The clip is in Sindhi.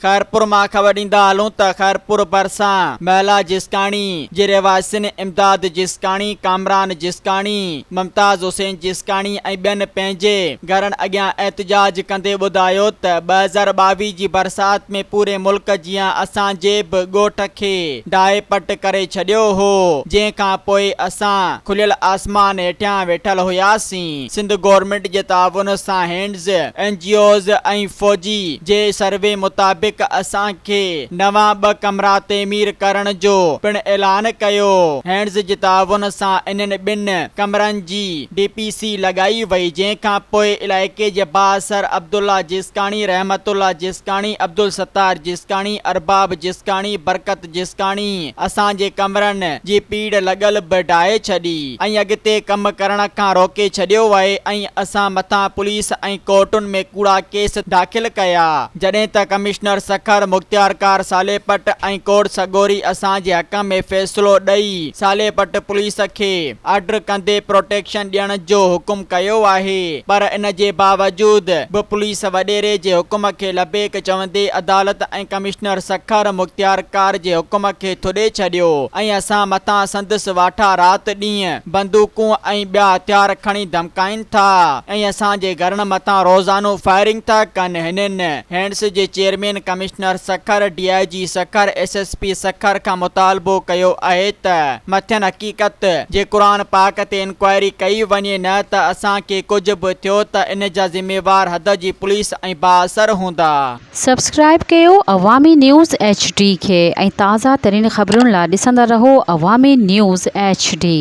خيرپور مان خبر ڏيندا هلون ته خيرپور ڀرسان محلا جسڪاڻي جي رهواسين امداد جسڪاڻي، ڪامران جسڪاڻي، ممتاز حسين جسڪاڻي ۽ ٻين پنهنجي گهرن اڳيان احتجاج ڪندي ٻڌايو ته 2022 جي برسات ۾ پوري ملڪ جيان اسان جي به ڳوٺ کي ڊاهي پٽ ڪري ڇڏيو هو جنهن کان پوء اسان کليل آسمان هيٺيان ويٺل هياسين سنڌ گورنمينٽ جي تعاون سان هينڊز، اين جي اوز ۽ فوجي جي سروي مطابق اسان کي نوان ٻه ڪمرا تعمير ڪرڻ جو پڻ اعلان ڪيو. هينڊز جي تعاون سان انهن ٻن ڪمرن جي ڊي پي سي لڳائي وئي جنهن کان پوء علائقي جي بااثر عبدالله جسڪاڻي، رحمت الله جسڪاڻي، عبدالستار جسڪاڻي، ارباب جسڪاڻي، برڪت جسڪاڻي اسان جي ڪمرن جي پيڙهه لڳل به ڊاهي ڇڏي ۽ اڳتي ڪم ڪرڻ کان روڪي ڇڏيو آهي ۽ اسان مٿان پوليس ۽ ڪورٽن ۾ ڪوڙا ڪيس داخل ڪيا جڏهن ته ڪمشنر سکر، مختيارڪار صالح پٽ ۽ ڪورٽ سڳوري اسان جي حق ۾ فيصلو ڏئي صالح پٽ پوليس کي آرڊر ڪندي پروٽيڪشن ڏيڻ جو حڪم ڪيو آهي پر ان جي باوجود به پوليس وڏيري جي حڪم کي لبيڪ چوندي عدالت ۽ ڪمشنر سکر مختيارڪار جي حڪم کي ٿڏي ڇڏيو ۽ اسان مٿان سندس واٺا رات ڏينهن بندوقون ۽ ٻيا هٿيار کڻي ڌمڪائين ٿا ۽ اسان جي گهرن مٿان روزانو فائرنگ ٿا ڪن هنن هينڊس جي chairman commissioner Sukkur, D I G Sukkur, S S P Sukkur کان مطالبو ڪيو آهي ته مٿين حقيقت جي قرآن پاڪ تي انڪوائري ڪئي وڃي نه ته اسان کي ڪجهه به ٿيو ته ان جا ذميوار حد جي پوليس ۽ بااثر هوندا. سبسڪرائيب ڪيو عوامي نيوز ايڇ ڊي کي ۽ تازه ترين خبرن لا ڏسندا رهو عوامي نيوز ايڇ ڊي.